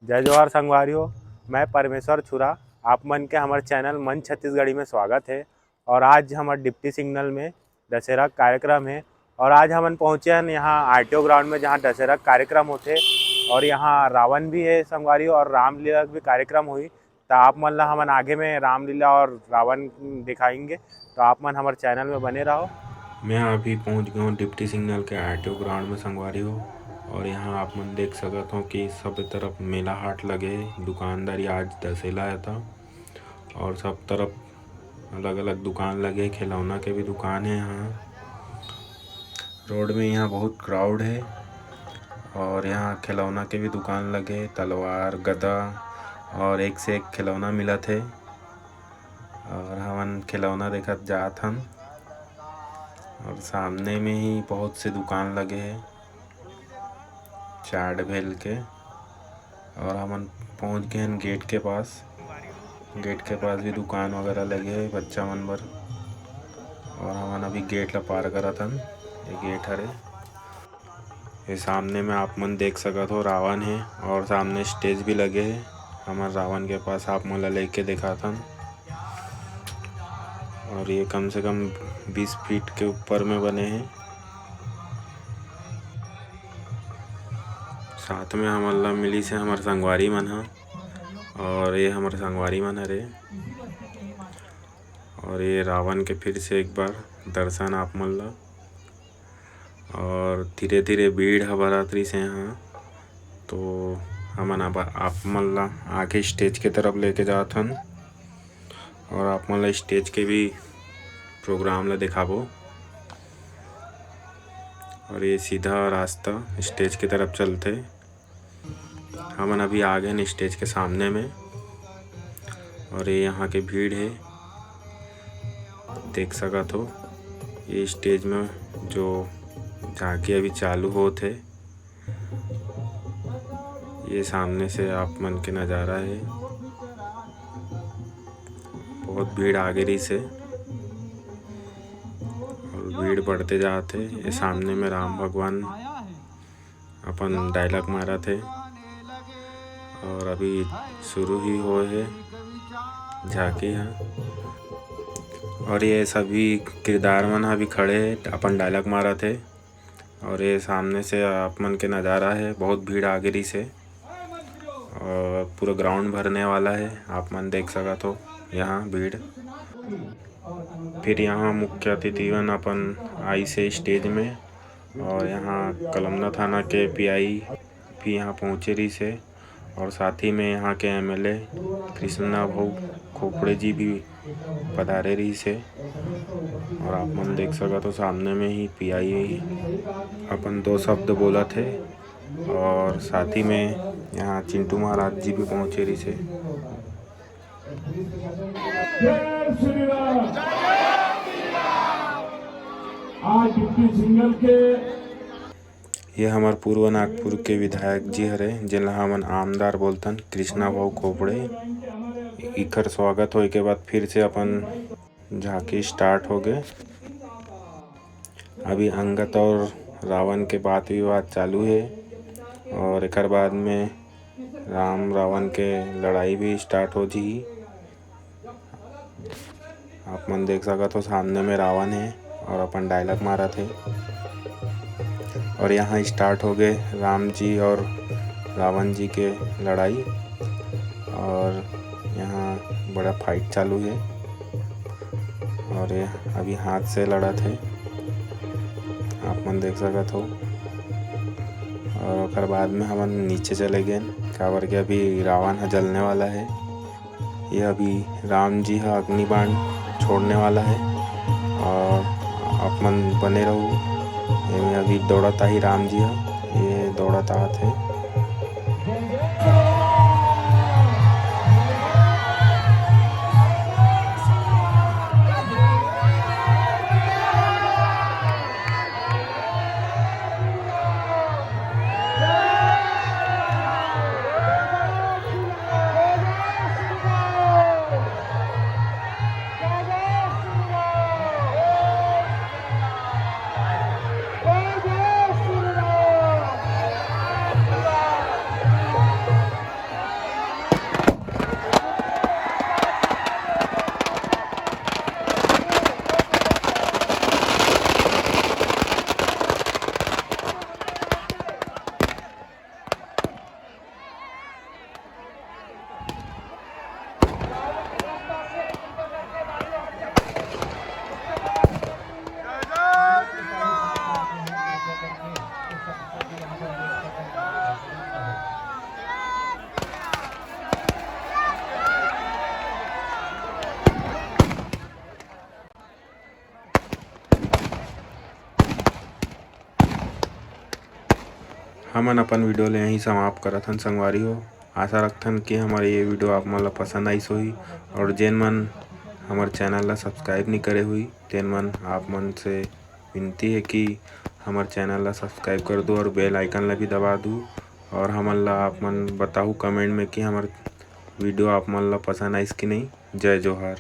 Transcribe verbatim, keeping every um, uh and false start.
जय जोहार संगवारी हो, मैं परमेश्वर छुरा, आप मन के हमर चैनल मन छत्तीसगढ़ी में स्वागत है। और आज हमर डिप्टी सिग्नल में दशहरा कार्यक्रम है और आज हमन पहुँचे हन यहाँ आरटीओ ग्राउंड में, जहाँ दशहरा कार्यक्रम होथे और यहाँ रावण भी है संगवारी हो, और रामलीला भी कार्यक्रम हुई। तो आप मन ला हमन आगे में रामलीला और रावण दिखाएंगे, तो आप मन हमर चैनल में बने रहो। मैं अभी पहुंच गया हूँ डिप्टी सिग्नल के आरटीओ ग्राउंड में संगवारी हो, और यहाँ आप मन देख सकत हो कि सब तरफ मेला हाट लगे हे। दुकानदारी आज दशहरा है था, और सब तरफ अलग-अलग दुकान लगे, खिलौना के भी दुकान है यहाँ। रोड में यहाँ बहुत क्राउड है और यहाँ खिलौना के भी दुकान लगे, तलवार, गदा और एक से एक खिलौना मिलत है। और हमन खिलौना देखत जात हन और सामने में ही बहुत से दुकान लगे हैं चाट भेल के। और हमन पहुंच गए हैं गेट के पास। गेट के पास भी दुकान वगैरह लगे हैं बच्चा मन बर। और हमन अभी गेट ला पार करत हन, ये गेट हरे। ये सामने में आप मन देख सकत हो रावण है और सामने स्टेज भी लगे है। हमन रावण के पास आप मन ला लेके दिखात हन। और ये कम से कम बीस फीट के ऊपर में बने हैं। साथ में हमन ला मिली से हमर संगवारी मन ह, और ये हमर संगवारी मन हरे। और ये रावण के फिर से एक बार दर्शन आप मन ला। और धीरे-धीरे भीड़ ह भरत रहिस हे यहाँ, तो हमन अब आप मन ला आगे स्टेज के तरफ लेके जात हन और आप मन ला स्टेज के भी प्रोग्राम ला दिखाबो। और ये सीधा रास्ता स्टेज के तरफ चलथे। हमन अभी आ गए हैं स्टेज के सामने में और ये यहाँ के भीड़ है, देख सकत हो। ये स्टेज में जो झांकी अभी चालू होत है, ये सामने से आप मन के नज़ारा है। बहुत भीड़ आगे रहिस हे और भीड़ बढ़ते जात है। ये सामने में राम भगवान अपन डायलॉग मारत हे और अभी शुरू ही होए हे झांकी ह। और ये सभी किरदार मन ह अभी खड़े हे, अपन डायलॉग मारत हे। और ये सामने से आप मन के नज़ारा है, बहुत भीड़ आगे रहिस हे और पूरा ग्राउंड भरने वाला है। आप मन देख सकत हो यहाँ भीड़। फिर यहाँ मुख्य अतिथि मन अपन आइस हे स्टेज में और यहाँ कलमना थाना के पीआई भी यहाँ पहुँचे रहिस हे और साथ ही में यहाँ के एमएलए कृष्णा भाऊ खोपड़े जी भी पधारे रहिस हे। और आप मन देख सकत हो सामने में ही पीआई अपन दो शब्द बोलत हे और साथ ही में यहाँ चिंटू महाराज जी भी पहुँचे रहिस हे। जय श्री राम। आज डिप्टी सिंगल के ये हमर पूर्व नागपुर के विधायक जी हरे, जेन ला हमन आमदार बोलथन, कृष्णा भाऊ खोपड़े। इखर स्वागत होए के बाद फिर से अपन झांकी स्टार्ट हो गए। अभी अंगद और रावण के बात विवाद चालू है और एकर बाद में राम रावण के लड़ाई भी स्टार्ट हो जी। आप मन देख सकत हो, सामने में रावण है और अपन डायलॉग मारत है। और यहाँ स्टार्ट हो गए राम जी और रावण जी के लड़ाई। और यहाँ बड़ा फाइट चालू है और ये अभी हाथ से लड़त है, आप मन देख सकत हो। और ओकर बाद में हमन नीचे चले गए, काबर के अभी रावण ह जलने वाला है। ये अभी राम जी ह अग्नि बाण छोड़ने वाला है और आप मन बने रहू। एमे अभी दौड़त आही राम जी ह, ये दौड़त आत है। हमन अपन video ल यहीं समाप्त करत हन संगवारी हो। आशा रखथन कि हमर ये video आप मन ला पसंद आइस होही, और जेन मन हमर channel ला subscribe नहीं करे हुई, तेन मन आप मन से विनती है कि हमर channel ला subscribe कर दो और bell icon ला भी दबा दो, और हमन ला आप मन बताहू comment में कि हमर video आप मन ला पसंद आइस कि नहीं। जय जोहार।